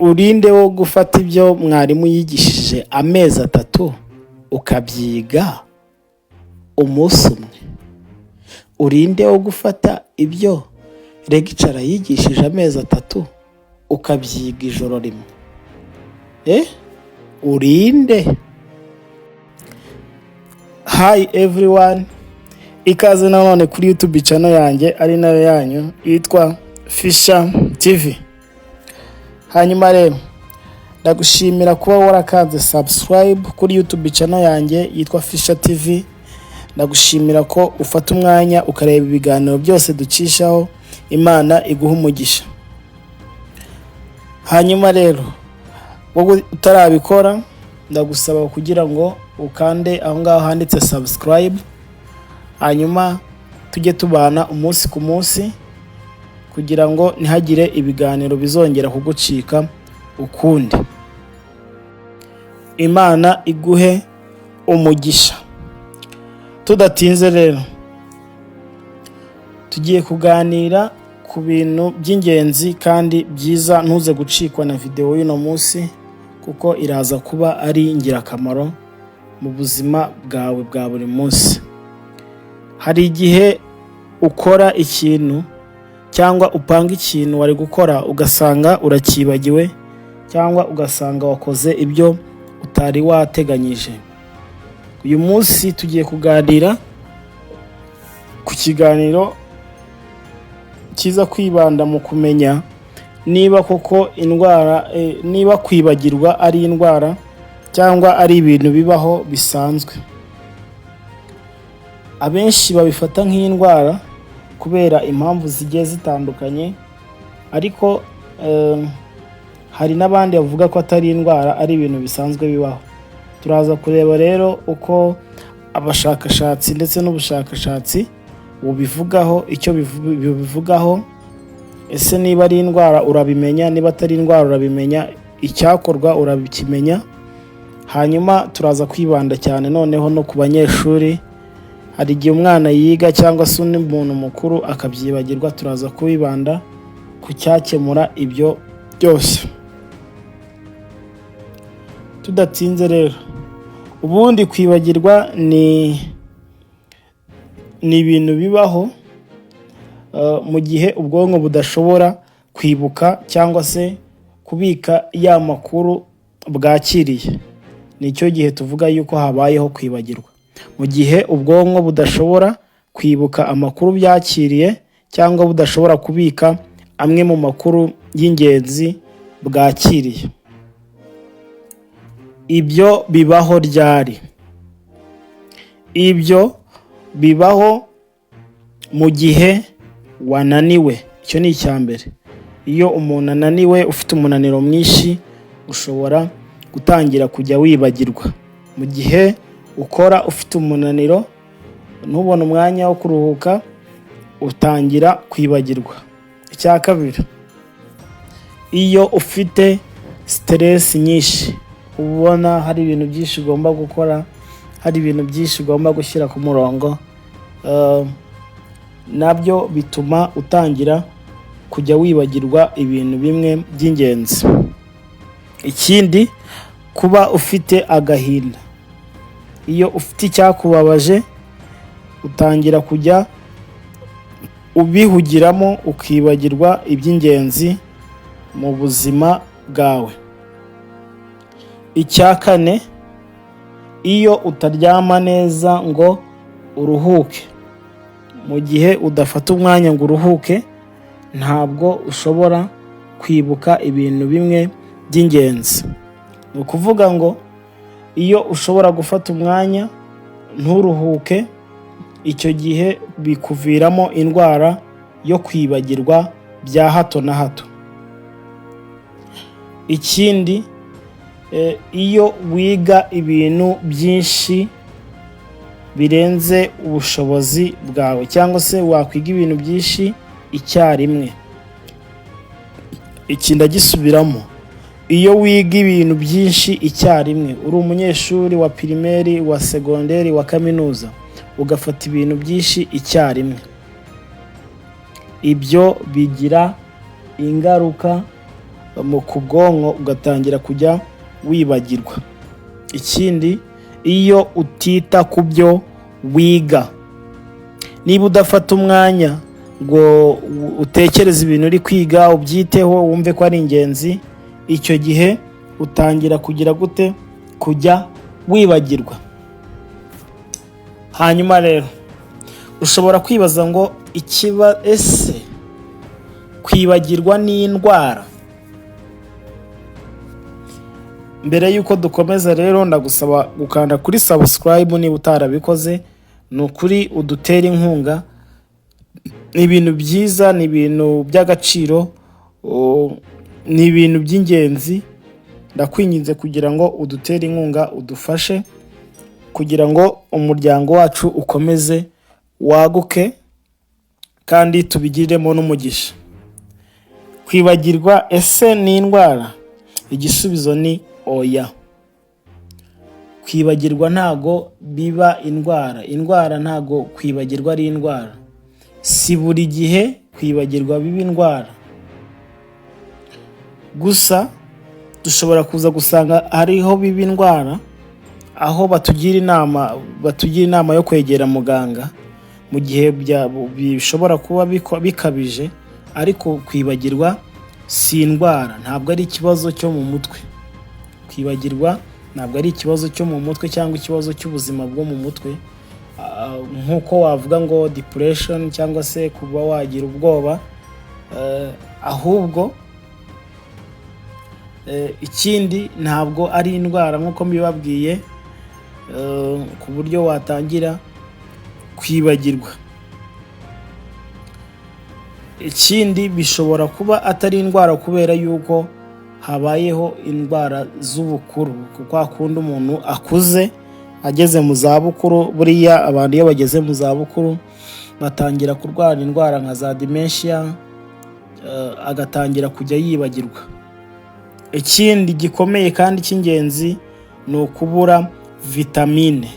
Urinde wo gufata ibyo mwarimu yigishije amezi 3 ukabyiga umunsi umwe? Urinde wo gufata ibyo lecturer yigishije amezi 3 ukabyiga ijoro rimwe? Urinde? Hi everyone, ikaze nanone kuri YouTube channel yanjye, ari nayo yanyu, yitwa Fisha TV. Hanyuma rero ndagushimira kuba warakanze subscribe kuri YouTube channel yanjye yitwa Fisha TV. Ndagushimira ko ufata umwanya ukareba ibiganiro byose ducishaho. Imana iguha umugisha. Hanyuma rero wowe utarabikora, ndagusaba kugira ngo ukande aho ngaho handitse subscribe, hanyuma tujye tubana umunsi ku munsi, kugira ngo ntihagire ibiganiro bizongera kugucika ukundi. Imana iguhe umugisha. Tudatinze rero, tugiye kuganira ku bintu by'ingenzi kandi byiza. Ntuze gucikwa na videwo y'uno munsi, kuko iraza kuba ari ingirakamaro mu buzima bwawe bwa buri munsi. Hari igihe ukora ikintu cyangwa upanga ikintu wari gukora, ugasanga uracyibagiwe, cyangwa ugasanga wakoze ibyo utari wateganyije. Uyu munsi tugiye kuganira ku kiganiro kiza kwibanda mu kumenya niba koko indwara, niba kwibagirwa ari indwara cyangwa ari ibintu bibaho bisanzwe. Abenshi babifata nk'indwara kubera impamvu zigiye zitandukanye, ariko hari n'abandi bavuga ko atari indwara, ari ibintu bisanzwe bibaho. Turaza kureba rero uko abashakashatsi ndetse n'ubushakashatsi bubivugaho, icyo bubivugaho. Ese niba ari indwara urabimenya? Niba atari indwara urabimenya? Icyakorwa urabikimenya? Hanyuma turaza kwibanda cyane noneho no ku banyeshuri. Hari igihe umwana yiga cyangwa se undi muntu mukuru akabyibagirwa. Turaza kubibanda ku cyakemura ibyo byose. Tudatinze rero, ubundi kwibagirwa ni ibintu bibaho mu gihe ubwonko budashobora kwibuka cyangwa se kubika ya makuru bwakiriye. Nicyo gihe tuvuga yuko habayeho kwibagirwa, mu gihe ubwonko budashobora kwibuka amakuru byakiriye cyangwa budashobora kubika amwe mu makuru y'ingenzi bwakiriye. Ibyo bibaho ryari? Ibyo bibaho mu gihe wananiwe. Icyo ni icya mbere. Iyo umuntu ananiwe, ufite umunaniro mwinshi, ushobora gutangira kujya wibagirwa. Mu gihe ukora ufite umunaniro, ntubone umwanya wo kuruhuka, utangira kwibagirwa. Icya kabiri, iyo ufite stress nyinshi, ubona hari ibintu byinshi ugomba gukora, hari ibintu byinshi ugomba gushyira ku murongo, nabyo bituma utangira kujya wibagirwa ibintu bimwe by'ingenzi. Ikindi, kuba ufite agahinda. Iyo ufite icyakubabaje, utangira kujya ubihugiramo, ukibagirwa iby'ingenzi mu buzima bwawe. Icya kane, iyo utaryama neza ngo uruhuke. Mu gihe udafata umwanya ngo uruhuke, ntabwo ushobora kwibuka ibintu bimwe by'ingenzi. Ni ukuvuga ngo iyo ushobora gufata umwanya nturuhuke, icyo gihe bikuviramo indwara yo kwibagirwa bya hato na hato. Ikindi, iyo wiga ibintu byinshi birenze ubushobozi bwawe, cyangwa se wakwiga ibintu byinshi icyarimwe. Iki ndagisubiramo: iyo wiga ibintu byinshi icyarimwe, uri umunyeshuri wa primaire, wa secondaire, wa kaminuza, ugafata ibintu byinshi icyarimwe, ibyo bigira ingaruka. ku bwonko, ugatangira kujya wibagirwa. Ikindi, iyo utita ku byo wiga, niba udafata umwanya ngo utekereze ibintu uri kwiga, ubyiteho, wumve ko ari ingenzi, icyo gihe utangira kugira gute? Kujya wibagirwa. Hanyuma rero ushobora kwibaza ngo ikiba ese kwibagirwa ni indwara? Mbere y'uko dukomeza rero, ndagusaba gukanda kuri subscribe niba utarabikoze. Ni ukuri udutera inkunga, ni ibintu byiza, ni ibintu by'agaciro, ni ibintu by'ingenzi. Ndakwinginze kugira ngo udutere inkunga, udufashe kugira ngo umuryango wacu ukomeze waguke kandi tubigiremo n'umugisha. Kwibagirwa ese ni indwara? Igisubizo ni oya. Kwibagirwa ntago biba indwara. Indwara ntago kwibagirwa ari indwara. Si buri gihe kwibagirwa biba indwara. Gusa dushobora kuza gusanga hariho biba indwara, aho batugira inama yo kwegera muganga mu gihe bishobora kuba bikabije. Ariko kwibagirwa si indwara, ntabwo ari ikibazo cyo mu mutwe. Kwibagirwa ntabwo ari ikibazo cyo mu mutwe cyangwa ikibazo cy'ubuzima bwo mu mutwe, nk'uko wavuga ngo depression cyangwa se kuba wagira ubwoba. Ahubwo ikindi, ntabwo ari indwara nk'uko mbibabwiye, ku buryo watangira kwibagirwa. Ikindi, bishobora kuba atari indwara kubera yuko habayeho indwara z'ubukuru, kwa kundi umuntu akuze ageze mu zabukuru. Buriya abantu iyo bageze mu zabukuru batangira kurwara indwara nka za dementia, agatangira kujya yibagirwa. Ikindi gikomeye kandi cy'ingenzi ni ukubura vitamine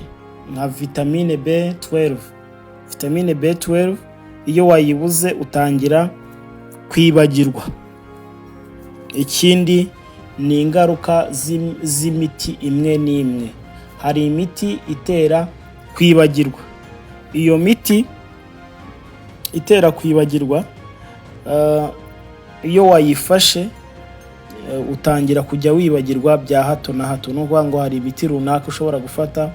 nka vitamine B12. Vitamine B12 iyo wayibuze utangira kwibagirwa. Ikindi ni ingaruka z'imiti imwe n'imwe. Hari imiti itera kwibagirwa. Iyo miti itera kwibagirwa, iyo wayifashe utangira kujya wibagirwa bya hato na hato. Ni ukuvuga ngo hari imiti runaka ushobora gufata,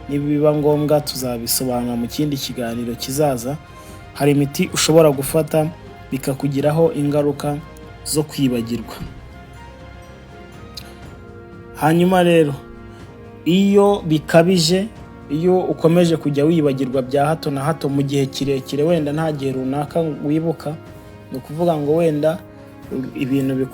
nibiba ngombwa tuzabisobanura mu kindi kiganiro kizaza. Hari imiti ushobora gufata bikakugiraho ingaruka zo kwibagirwa. Hanyuma rero iyo bikabije, iyo ukomeje kujya wibagirwa bya hato na hato mu gihe kirekire, wenda nta gihe runaka wibuka, ni ukuvuga ngo wenda ibintu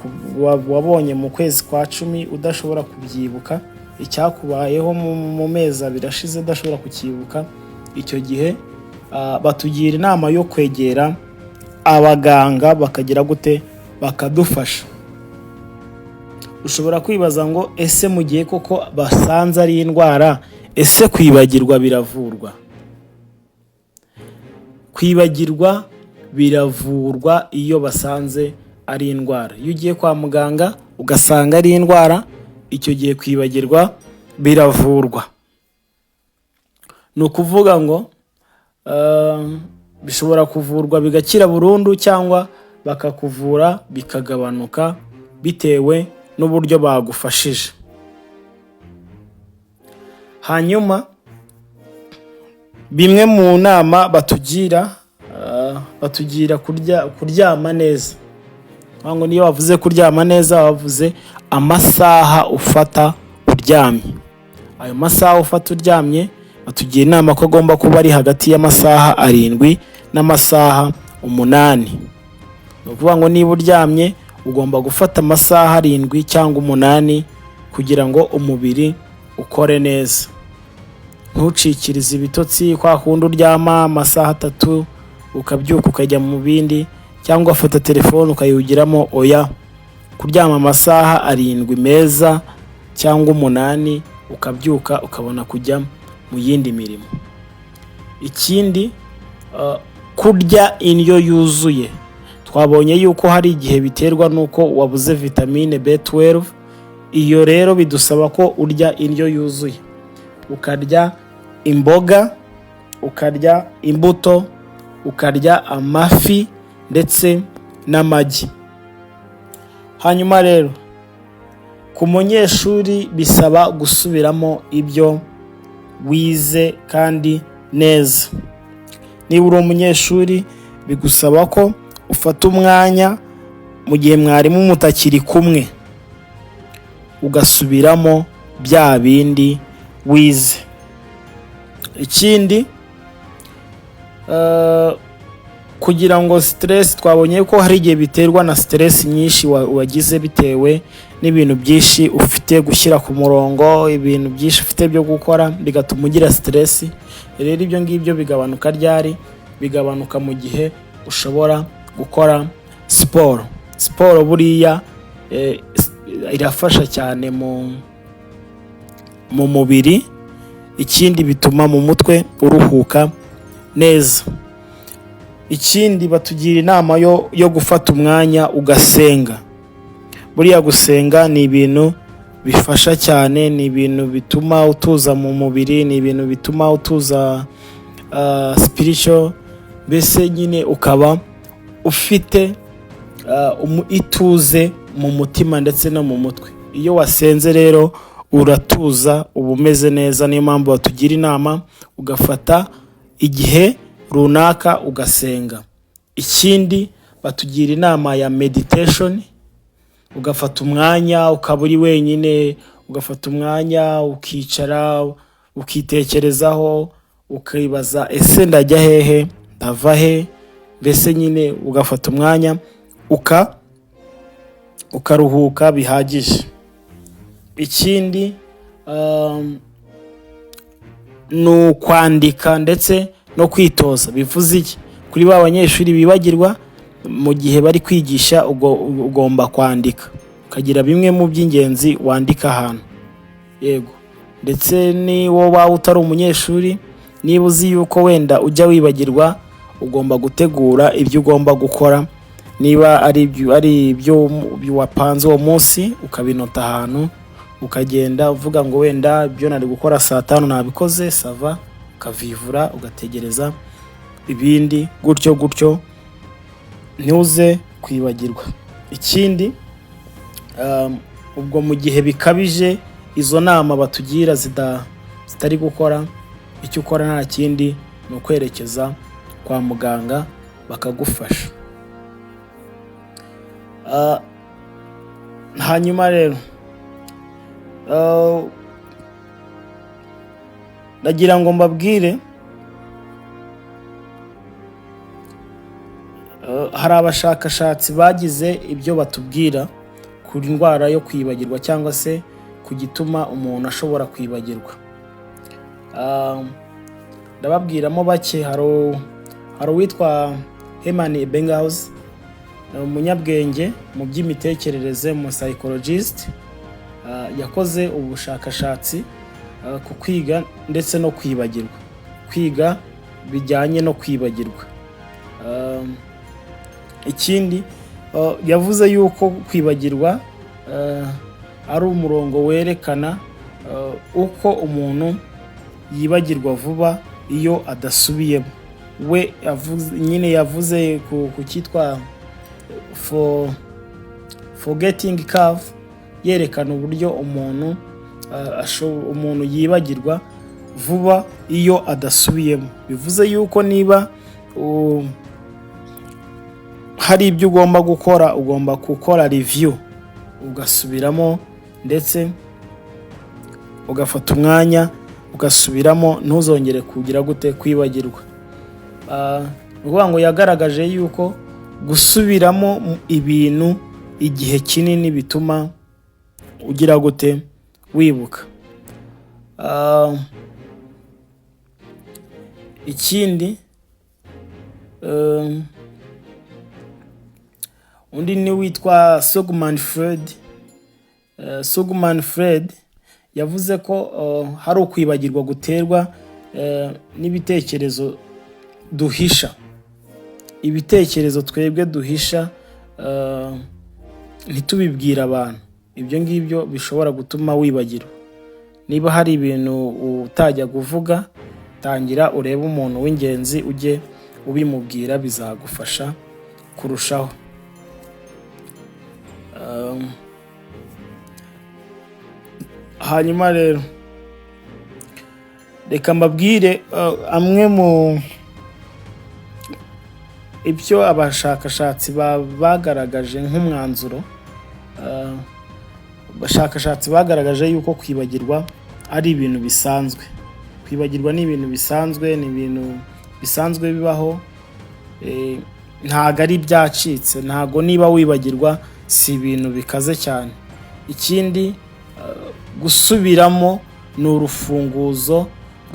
wabonye mu kwezi kwa 10 udashobora kubyibuka, icyakubayeho mu mezi 2 ashize udashobora kucyibuka, icyo gihe batugira inama yo kwegera abaganga bakagira gute? Bakadufasha. Ushobora kwibaza ngo ese mu gihe koko basanze ari indwara, ese kwibagirwa biravurwa? Kwibagirwa biravurwa iyo basanze ari indwara. Iyo ugiye kwa muganga ugasanga ari indwara, icyo gihe kwibagirwa biravurwa. Ni ukuvuga ngo bishobora kuvurwa bigakira burundu cyangwa bakakuvura bikagabanuka bitewe n'uburyo bagufashije. Hanyuma bimwe mu nama batugira, batugira kuryama neza. Ngo niyo bavuze kuryama neza, bavuze amasaha ufata uryamye. Ayo masaha ufata uryamye batugira inama ko agomba kuba ari hagati y'amasaha 7 n'amasaha 8. Ni ukuvuga ngo niba uryamye ugomba gufata amasaha 7 cyangwa 8 kugira ngo umubiri ukore neza, ntucikirize ibitotsi kwa kundi uryama amasaha 3 ukabyuka ukajya mu bindi, cyangwa ugafata telefone ukayihugiramo. Oya, kuryama amasaha 7 meza cyangwa 8, ukabyuka ukabona kujya mu yindi mirimo. Ikindi, kurya indyo yuzuye. Twabonye yuko hari igihe biterwa n'uko wabuze vitamine B12. Iyo rero bidusaba ko urya indyo yuzuye, ukarya imboga, ukarya imbuto, ukarya amafi ndetse n'amagi. Hanyuma rero ku munyeshuri bisaba gusubiramo ibyo wize kandi neza. Niba uri umunyeshuri, bigusaba ko ufata umwanya mu gihe mwarimu mutakiri kumwe, ugasubiramo bya bindi wize. Ikindi, kugira ngo stress, twabonye ko hari igihe biterwa na stress nyinshi wagize bitewe n'ibintu byinshi ufite gushyira ku murongo, ibintu byinshi ufite byo gukora, bigatuma ugira stress. Rero ibyo ngibyo bigabanuka ryari? Bigabanuka mu gihe ushobora gukora siporo. Siporo buriya irafasha cyane mu mubiri. Ikindi, bituma mu mutwe uruhuka neza. Ikindi, batugira inama yo gufata umwanya ugasenga. Buriya gusenga ni ibintu bifasha cyane, ni ibintu bituma utuza mu mubiri, ni ibintu bituma utuza spiritual, mbese nyine ukaba ufite ituze mu mutima ndetse no mu mutwe. Iyo wasenze rero uratuza, uba umeze neza. Niyo mpamvu batugira inama ugafata igihe runaka ugasenga. Ikindi, batugira inama ya meditation, ugafata umwanya ukaba uri wenyine, ugafata umwanya ukicara, ukitekerezaho, ukibaza: ese ndajya hehe? Ndava he? Mbese nyine ugafata umwanya ukaruhuka bihagije. Ikindi ni ukwandika ndetse no kwitoza. Bivuze iki? Kuri ba banyeshuri bibagirwa mu gihe bari kwigisha, ugomba kwandika, ukagira bimwe mu by'ingenzi wandika ahantu. Yego, ndetse niwo waba utari umunyeshuri, niba uzi yuko wenda ujya wibagirwa, ugomba gutegura ibyo ugomba gukora. Niba ari ibyo wapanze uwo munsi, ukabinota ahantu, ukagenda uvuga ngo wenda ibyo nari gukora saa 5 nabikoze, ça va, ukavivura, ugategereza ibindi gutyo gutyo, ntuze kwibagirwa. Ikindi, ubwo mu gihe bikabije, izo nama batugira zitari gukora, icyo ukora nta kindi, ni ukwerekeza kwa muganga bakagufasha. Hanyuma rero ndagira ngo mbabwire, hari abashakashatsi bagize ibyo batubwira ku ndwara yo kwibagirwa cyangwa se ku gituma umuntu ashobora kwibagirwa. Ndababwiramo bake. Hari uwitwa Hermann Ebbinghaus, ni umunyabwenge mu by'imitekerereze, mu psychologist. Yakoze ubushakashatsi ku kwiga ndetse no kwibagirwa, kwiga bijyanye no kwibagirwa. Ikindi, yavuze yuko kwibagirwa ari umurongo werekana uko umuntu yibagirwa vuba iyo adasubiyemo. We nyine yavuze ku cyitwa forgetting curve, yerekana uburyo umuntu yibagirwa vuba iyo adasubiyemo. Bivuze yuko niba hari ibyo ugomba gukora, ugomba gukora review, ugasubiramo, ndetse ugafata umwanya ugasubiramo, ntuzongere kugira gute? Kwibagirwa. Ni ukuvuga ngo yagaragaje yuko gusubiramo ibintu igihe kinini bituma ugira gute? Wibuka. Ikindi, undi ni witwa Sigmund Freud. Sigmund Freud yavuze ko hari ukwibagirwa guterwa n'ibitekerezo duhisha. Ibitekerezo twebwe duhisha, ntitubibwire abantu, ibyo ngibyo bishobora gutuma wibagirwa. Niba hari ibintu utajya kuvuga, tangira urebe umuntu w'ingenzi ujye ubimubwira, bizagufasha kurushaho. Hanyuma rero reka mbabwire amwe mu ibyo abashakashatsi bagaragaje nk'umwanzuro. Abashakashatsi bagaragaje yuko kwibagirwa ari ibintu bisanzwe. Kwibagirwa ni ibintu bisanzwe, ni ibintu bisanzwe bibaho, ntago ari ibyacitse. Ntago niba wibagirwa si ibintu bikaze cyane. Ikindi, gusubiramo ni urufunguzo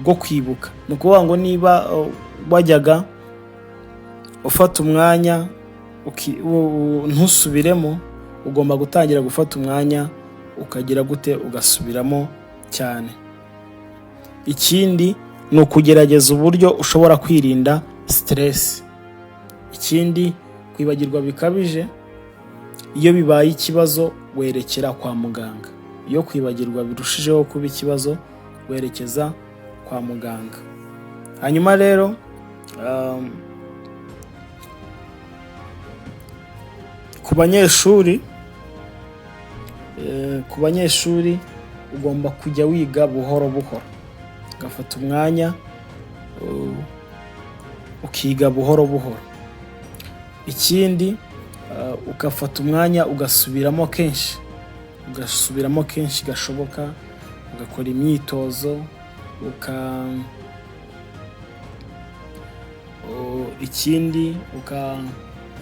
rwo kwibuka. Ni ukuvuga ngo niba wajyaga ufata umwanya ntusubiremo, ugomba gutangira gufata umwanya ukagira gute? Ugasubiramo cyane. Ikindi ni ukugerageza uburyo ushobora kwirinda stress. Ikindi, kwibagirwa bikabije iyo bibaye ikibazo werekera kwa muganga. Iyo kwibagirwa birushijeho kuba ikibazo, werekeza kwa muganga. Hanyuma rero, ku banyeshuri ugomba kujya wiga buhoro buhoro, ugafata umwanya ukiga buhoro buhoro. Ikindi, ugafata umwanya ugasubiramo kenshi, ugasubiramo kenshi gashoboka, ugakora imyitozo, ikindi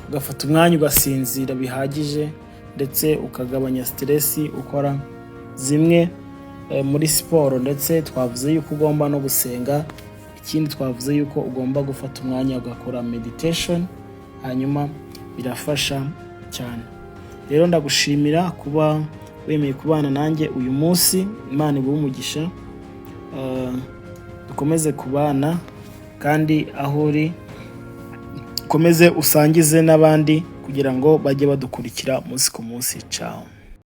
ugafata umwanya ugasinzira bihagije, ndetse ukagabanya stress ukora zimwe muri siporo. Ndetse twavuze yuko ugomba no gusenga. Ikindi twavuze yuko ugomba gufata umwanya ugakora meditation, hanyuma birafasha cyane. Rero ndagushimira kuba wemeye kubana nanjye uyu munsi. Imana iguhe umugisha. Dukomeze kubana, kandi aho uri ukomeze usangize n'abandi kugira ngo bajye badukurikira umunsi ku munsi. Ciao.